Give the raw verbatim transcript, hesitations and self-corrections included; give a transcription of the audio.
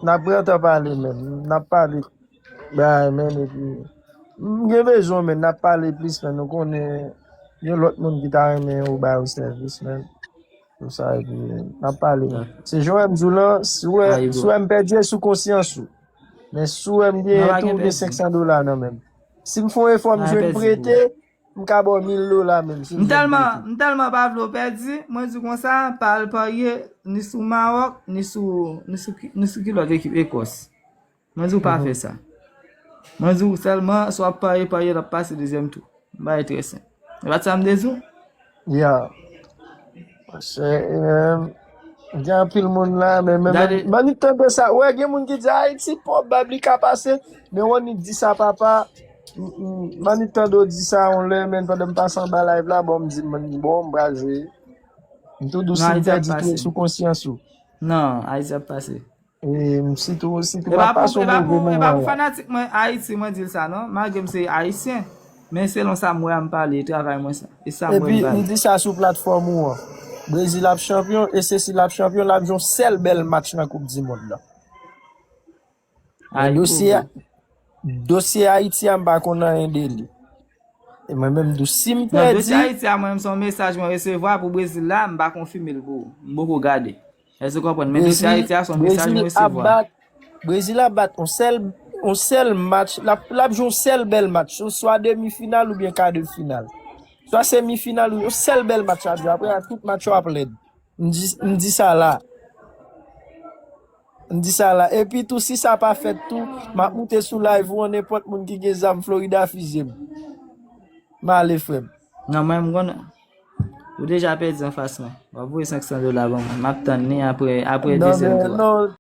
N ap pran tan pale, men. N ap pale. Bay, men, epi. M gen bezwen, men. N ap pale plis, men. Nou konnen, gen lòt moun ki ta renmen ou bay ou sèvis, men. Pou sa, epi, n ap pale. Se jan w di w lan, si w wè, si w wè m pèdi, e sou konsyans ou. Men si w wè m genyen tou, ou gen senk san dola nan men m. Si m fè yon efò, m jwenn prete, m ka ba w mil dola menm, si m jwenn prete. M tèlman, m tèlman pa vle w pèdi, mwen di w konsa, pa al parye, ni sou Mawòk, ni sou, ni sou ki, ni sou ki lòt ekip, Ekòs. Mwen di w pa fè sa. Mwen di w sèlman, si w ap parye, parye l ap pase dezyèm tou. M bay trè senp. E pa t sa m te di w? Ya. Paske, eh, gen anpil moun la, men, men, men, Mannik tande sa. Wè, gen moun ki di, "Ayiti pòv, bab li ka pase." Men Wannik di sa, papa. M, m, Mannik tande w di sa, yon lè, men, pandan m pase anba live la, bon, m di, "Bon, m pral jwe." M tou dous, si m pèdi tou, e sou konsyans ou. Non, Ayiti ap pase. E m sitou, sitou m ap pase yon move moman la. E pa pou fanatik mwen Ayiti, mwen di l sa, non. Malgre m se Ayisyen, men selon sa m wè a m pale, e travay mwen sa. E sa m wè m pale. Epi, m di sa sou platfòm ou an. Brezil ap chanpyon, e se si l ap chanpyon, l ap jwe yon sèl bèl match nan Koup di Mond lan. Men dosye, dosye Ayiti a, m pa konn anyen de li. E mwen menm tou, si m pèdi. Non, dosye Ayiti a, mwen menm, se yon mesaj mwen resevwa pou Brezil la, m pa konfime l pou ou. M poko gade. Èske w konprann? Men dosye Ayiti a, se yon mesaj mwen resevwa. Brezil ap bat yon sèl, yon sèl match. L ap, l ap jwe yon sèl bèl match. Swa demi final oubyen ka de final. Swa semi final ou yon sèl bèl match l ap jwe. Apre a, tout match yo ap lèd. M di, m di sa la. M di sa la. Epi tou, si sa pa fèt tou, m ap moute sou live ou an, nenpòt moun ki gen zam Florida fize m. M ale, frè m. Non, mwen, m konn, ou deja pèdi anfas mwen. W ap voye senk san dola ban mwen. M ap tann li apre, apre dezyèm tou a. Non,